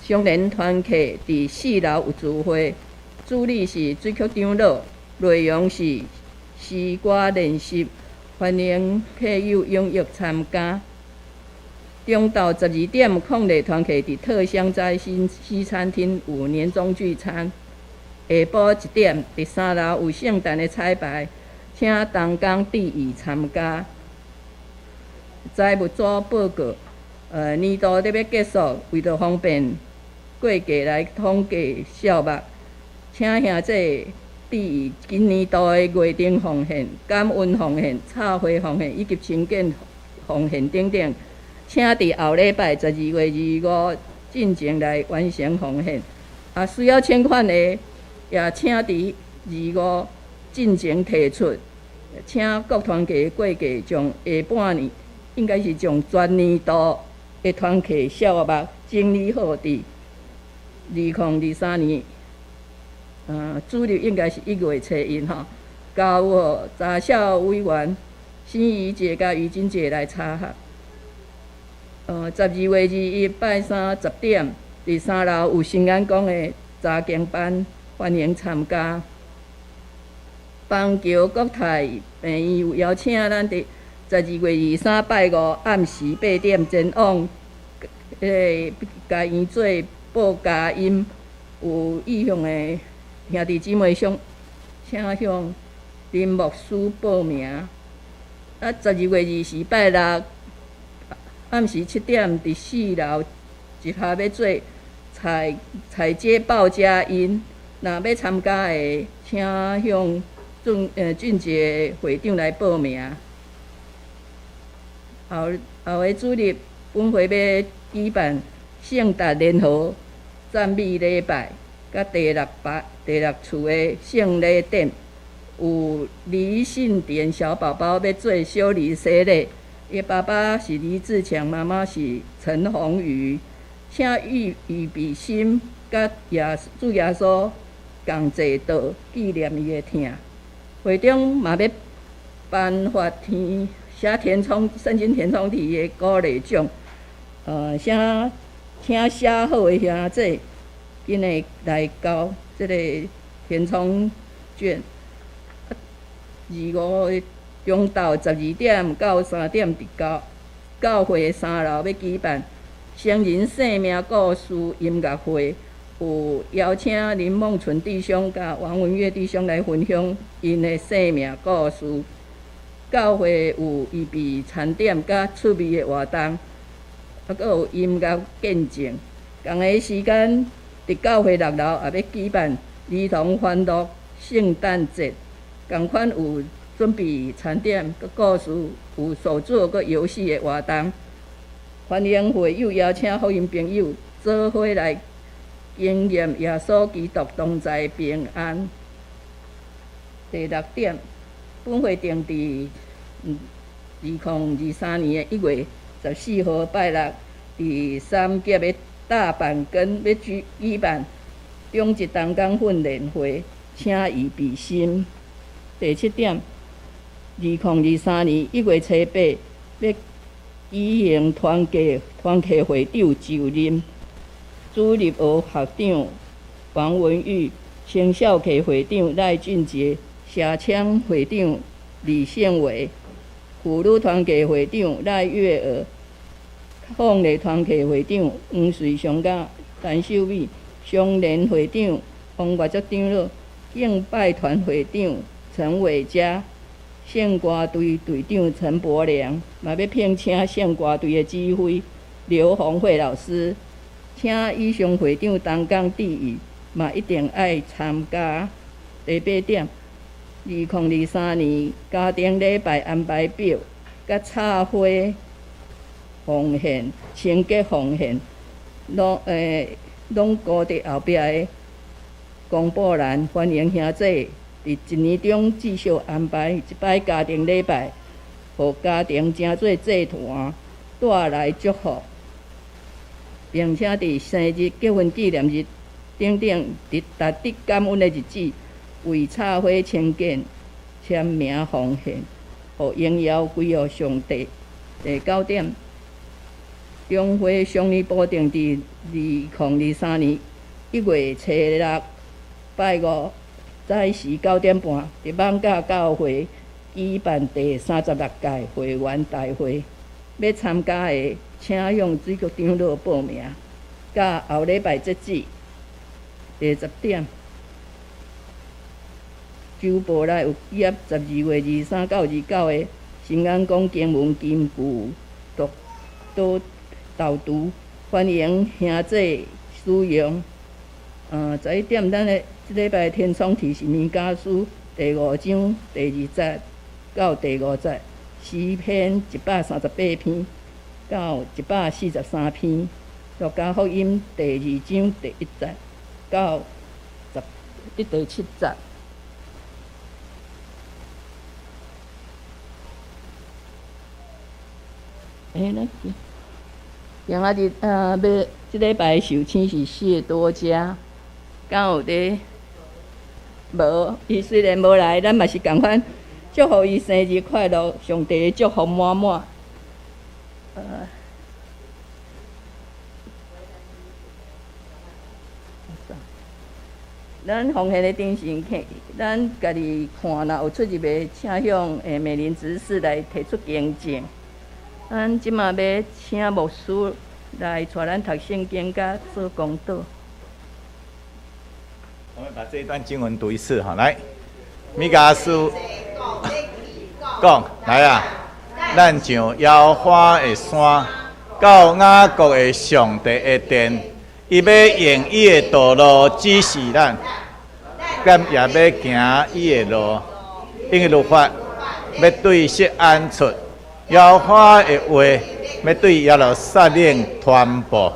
相連團契佇四樓有聚會，主理是水曲長老，內容是詩歌練習，歡迎客友踴躍參加。中晝12點，抗禮團契佇特香齋新西餐廳有年終聚餐。下晡1點，佇三樓有聖誕的彩排，請同工注意參加。財務組報告，年度咧欲結束，為著方便過計來統計數目，請兄弟注意今年度的月燈奉獻、感恩奉獻、插花奉獻以及清潔奉獻等等，請佇後禮拜12月25進前來完成奉獻。啊，需要請款的，也請佇二五進前提出。請各團契過計將下半年，應該是將全年度的團契數目整理好，佇2023年，主日應該是1月初一吼，交予查少委員、新怡姐佮于金姐來查核。12月21拜三10點，佇三樓有新眼光的查經班，歡迎參加。邦橋國泰病院有邀請咱佇12月23拜五暗時8點前往，彼个共𪜶做報佳音，有意向的兄弟姊妹想，請向林牧師報名。啊，12月24拜六暗時7點，佇四樓集合欲做採採接報佳音，若欲參加的，請向俊傑會長來報名。後後个主日，本會欲舉辦聖誕聯合讚美禮拜，佮第六擺第六次的聖禮典，有李信典小寶寶欲做小禮洗禮，伊爸爸是李志強，媽媽是陳宏宇，請預預備心，佮耶主耶穌共濟道紀念伊的疼。會長嘛欲頒發填寫填充聖經填充題的鼓勵獎，寫請寫好的兄弟，緊會來交這個填充卷。25的中晝12點到3點，佇教教會三樓欲舉辦成人生命故事音樂會，有邀請林夢純弟兄佮王文月弟兄來分享𪜶的生命故事。教會有預備餐點佮趣味的活動，啊，閣有音樂見證。仝个時間，佇教會六樓也欲舉辦兒童歡樂聖誕節，仝款有準備餐點、閣故事，有手作閣遊戲的活動。歡迎會友邀請福音朋友做伙來經驗耶穌基督同在平安。第六點，本會定佇2023年1月14號拜六，佇三峽的大板根欲舉辦中職同工訓練會，請預備心。第七點，2023年1月初八欲舉行團契會長就任，主日學校長王文玉、青少契會長賴俊傑、社青會長李勝偉、婦女團契會長賴月娥、鳳麗團契會長黃瑞祥佮陳秀美、商聯會長王月竹長老、敬拜團會長陳偉嘉、聖歌隊隊長陳伯良，嘛欲聘請聖歌隊的指揮劉宏慧老師，請以上會長同工注意，嘛一定愛參加。第八點，2023年家庭禮拜安排表，佮插花奉獻、清潔奉獻，攏糊佇後壁的公布欄，歡迎兄弟佇一年中至少安排一擺家庭禮拜，予家庭成做祭壇，帶來祝福，並且佇生日、結婚紀念日等等，佇值得感恩的日子，為插花清潔簽名奉獻，予榮耀歸予上帝。第九點，中會雙年補定佇2023年1月初六拜五早時9點半，佇艋舺教會舉辦第36屆會員大會。欲參加的，請向水局長老報名。到後禮拜截止。第十點，週報內有記錄12月23到29的新安講經文金句讀導導讀，歡迎兄弟使用。11點，咱的這禮拜天窗題是彌迦書第五章第二節到第五節，詩篇138篇到143篇，路加福音第二章第一節到十一第七節。欸，咱今仔日啊，欲這禮拜受請是謝多家，敢有佇？無，伊雖然無來，咱嘛是仝款祝福伊生日快樂，上帝祝福滿滿。咱奉獻的頂先，咱家己看，若有出入的，請向美玲執事來提出更正。咱這馬欲請牧師來帶咱讀聖經，佮做講道。我們把這一段經文讀一次哈，來，彌迦書講來啊，咱上耶和華的山，到雅各的上帝的殿，伊欲用伊的道路指示咱，咱也欲行伊的路，因為律法欲對錫安出，耶和華的話欲對耶路撒冷傳布。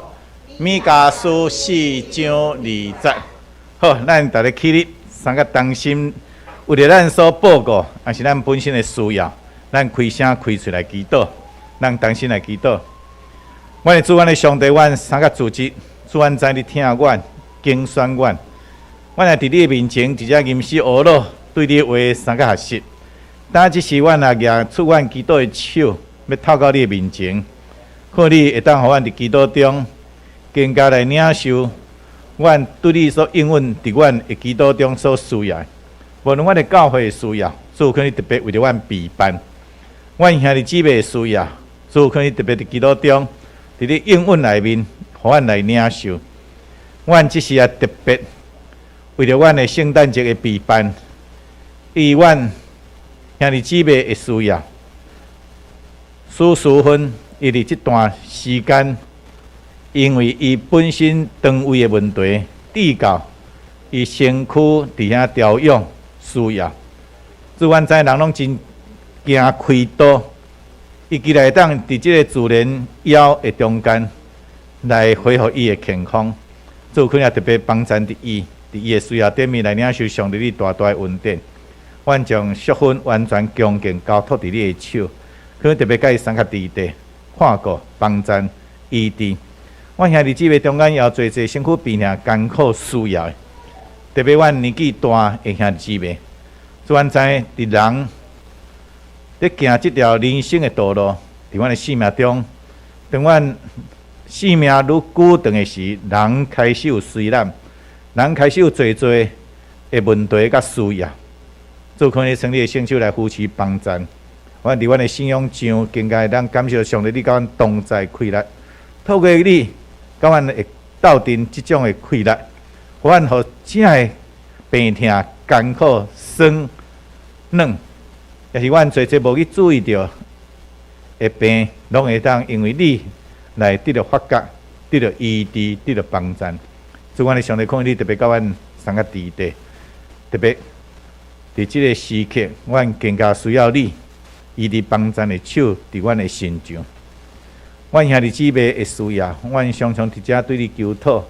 彌迦書四章二節。好，咱逐家起立，三個同心，為著咱所報告，抑是咱本身的需要，咱開聲開喙來祈禱，咱同心來祈禱。阮的主，阮的上帝，阮三個組織，主，阮知你疼阮，揀選阮，阮來佇你的面前，直接吟詩學魯，對你的話三個學習。但這時，阮也舉出阮祈禱的手，欲透到你的面前，看你會當予阮佇祈禱中更加來領受。阮對你所應允，佇阮的祈禱中所需要的，無論阮的教會的需要，主可你特別為著阮備辦；阮兄弟姊妹的需要，主可你特別佇祈禱中，佇你應允內面，予阮來領受。阮這時也特別為著阮的聖誕節的備辦，以阮兄弟姊妹的需要，蘇淑芬伊佇這段時間。因為伊本身腸胃的問題，致到伊身軀佇遐調養需要。主，阮知人攏真驚開刀，伊期待會當佇這個自然枵的中間來恢復伊的健康。主可能特別幫贊佇伊，佇伊的需要頂面來領受上帝你大大的恩典。阮將淑芬完全恭敬交託佇你的手，可能特別共伊相佮佇地看顧幫贊醫治。阮兄弟姊妹中間也有濟濟身軀病痛艱苦需要的，特別阮年紀大的兄弟姊妹，主阮知佇人佇行這條人生的道路，佇阮的生命中，當阮生命愈久長的時，人開始有衰老，人開始有濟濟的問題佮需要，主可能請你的聖手來扶持幫贊，阮佇阮的信仰上，更加會當感受上帝你佮阮同在氣力，透過你。佮阮會鬥陣這種的氣力，予阮予這的病痛、艱苦、酸、軟，也是阮濟濟無去注意著的病，攏會當因為你來得著發覺、得著醫治、得著幫贊。主，阮的上帝，看你特別佮阮相佮佇地，特別佇這个時刻，阮更加需要你醫治幫贊的手佇阮的身上。阮兄弟姊妹的需要，阮常常佇遮對你求討，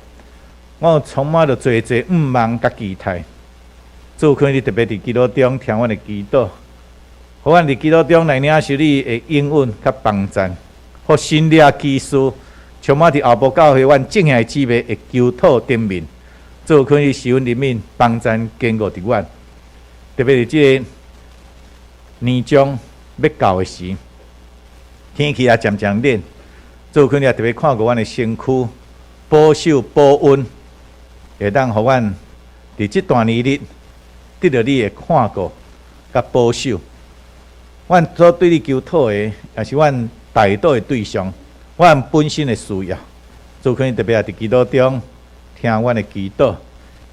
我充滿著濟濟向望佮期待。主，可你特別佇祈禱中聽阮的祈禱，予阮佇祈禱中來領受你的應允佮幫贊，予神蹟奇事充滿佇後埔教會阮眾兄弟姊妹的求討頂面。主，可你施恩憐憫幫贊堅固佇阮，特別佇這个年終欲到的時，天氣也漸漸冷。主可能也特別看顧阮的身軀，保守保溫，會當予阮佇這段年日得著你的看顧佮保守。阮所對你求討的，也是阮代禱的對象，阮本身的需要。主懇你特別佇祈禱中聽阮的祈禱，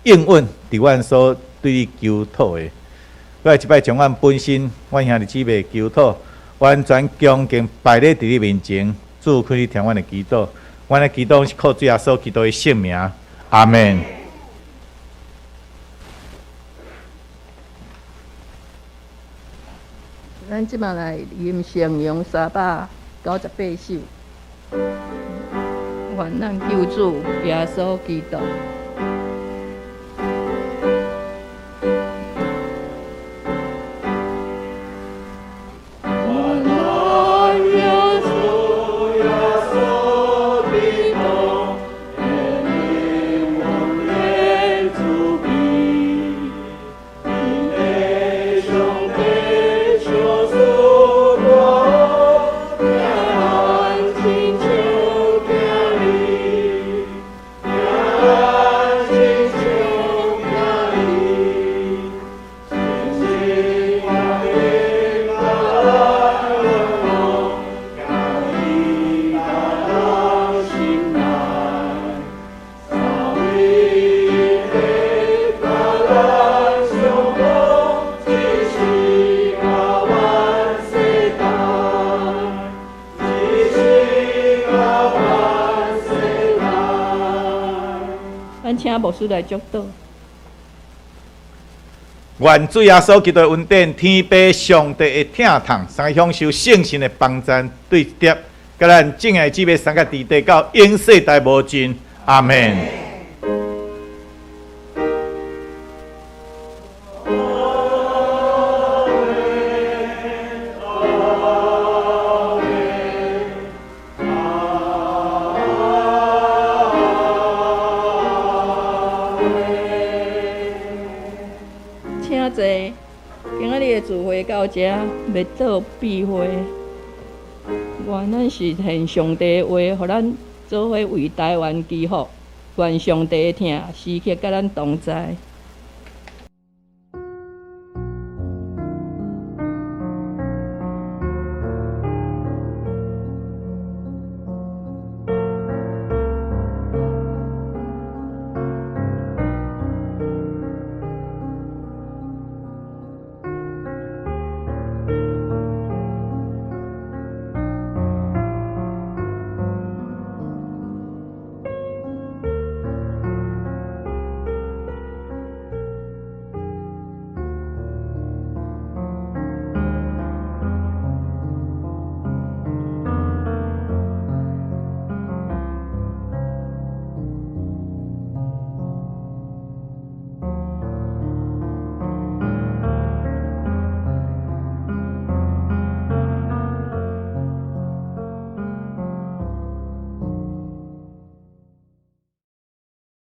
應允佇阮所對你求討的。閣來一擺將阮本身、阮兄弟姊妹的求討，完全恭敬擺咧佇你面前。主懇你聽阮的祈禱，阮的祈禱是靠主耶穌基督的聖名。阿門。咱這擺來吟聖詠398首，願咱救主耶穌基督。咱請牧師來祝禱。願主耶穌基督的恩典、天父上帝的疼痛，三个享受聖神的幫贊對疊，佮咱眾兄弟姊妹三个弟弟到永世代無盡。阿們。請坐。今仔日的聚會到這，欲做閉會。願咱實現上帝的話，予咱做伙為台灣祈福。願上帝的疼時刻佮咱同在。